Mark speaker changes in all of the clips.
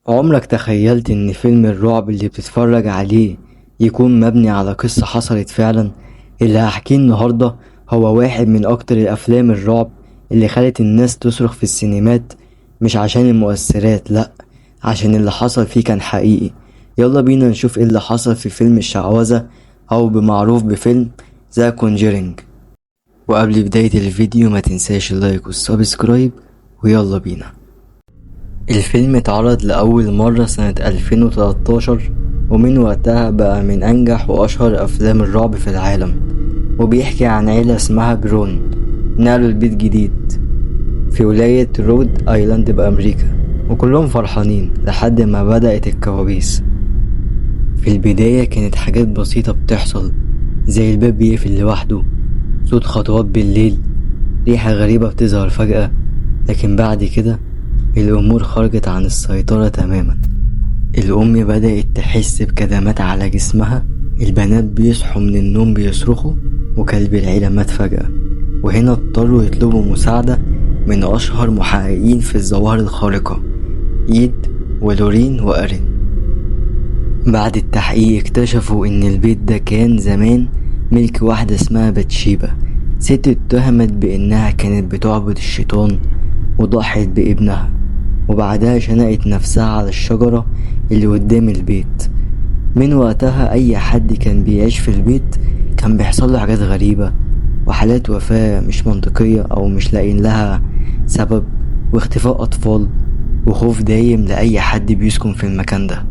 Speaker 1: عمرك تخيلت ان فيلم الرعب اللي بتتفرج عليه يكون مبني على قصة حصلت فعلا؟ اللي هحكيه النهاردة هو واحد من اكتر الافلام الرعب اللي خلت الناس تصرخ في السينمات، مش عشان المؤثرات، لا، عشان اللي حصل فيه كان حقيقي. يلا بينا نشوف ايه اللي حصل في فيلم الشعوذة، او بمعروف بفيلم The Conjuring. وقبل بداية الفيديو ما تنساش ال like وال subscribe، ويلا بينا. الفيلم اتعرض لأول مرة سنة 2013، ومن وقتها بقى من أنجح وأشهر أفلام الرعب في العالم. وبيحكي عن عيلة اسمها برون نقلوا البيت جديد في ولاية رود آيلاند بأمريكا، وكلهم فرحانين لحد ما بدأت الكوابيس. في البداية كانت حاجات بسيطة بتحصل، زي الباب بيقفل لوحده، صوت خطوات بالليل، ريحة غريبة بتظهر فجأة. لكن بعد كده الأمور خرجت عن السيطرة تماما. الأم بدأت تحس بكدمات على جسمها، البنات بيصحوا من النوم بيصرخوا، وكلب العيلة مات فجأة. وهنا اضطروا يطلبوا مساعدة من أشهر محققين في الظواهر الخارقة، إيد ولورين وأرين. بعد التحقيق اكتشفوا إن البيت ده كان زمان ملك واحدة اسمها باتشيبة، ست اتهمت بإنها كانت بتعبد الشيطان وضحت بابنها، وبعدها شنقت نفسها على الشجرة اللي قدام البيت. من وقتها أي حد كان بيعيش في البيت كان بيحصل له حاجات غريبة وحالات وفاة مش منطقية أو مش لاقيين لها سبب، واختفاء أطفال، وخوف دايم لأي حد بيسكن في المكان ده.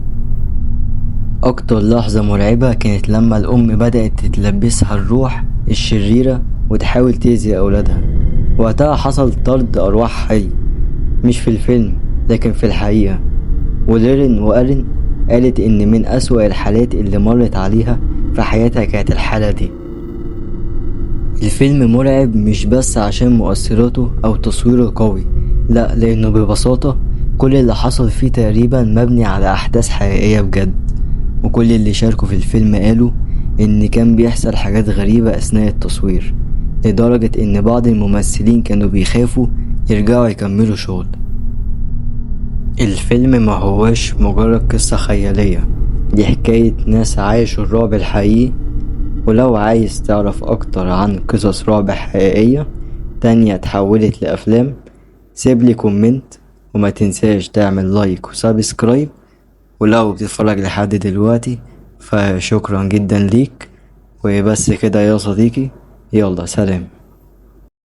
Speaker 1: أكتر لحظة مرعبة كانت لما الأم بدأت تتلبسها الروح الشريرة وتحاول تأذي أولادها. وقتها حصل طرد أرواح حي، مش في الفيلم لكن في الحقيقة. وليرين وأرين قالت إن من أسوأ الحالات اللي مرت عليها في حياتها كانت الحالة دي. الفيلم مرعب مش بس عشان مؤثراته أو تصويره القوي، لا، لأنه ببساطة كل اللي حصل فيه تقريبا مبني على أحداث حقيقية بجد. وكل اللي شاركوا في الفيلم قالوا إن كان بيحصل حاجات غريبة أثناء التصوير، لدرجة إن بعض الممثلين كانوا بيخافوا يرجعوا يكملوا شغل. الفيلم ما هواش مجرد قصة خيالية، دي حكاية ناس عايشوا الرعب الحقيقي. ولو عايز تعرف أكتر عن قصص رعب حقيقية تانية اتحولت لأفلام، سيبلي comment، وما تنساش تعمل like و subscribe. ولو بتتفرج لحد دلوقتي فشكرا جدا ليك. وبس كده يا صديقي، يلا سلام.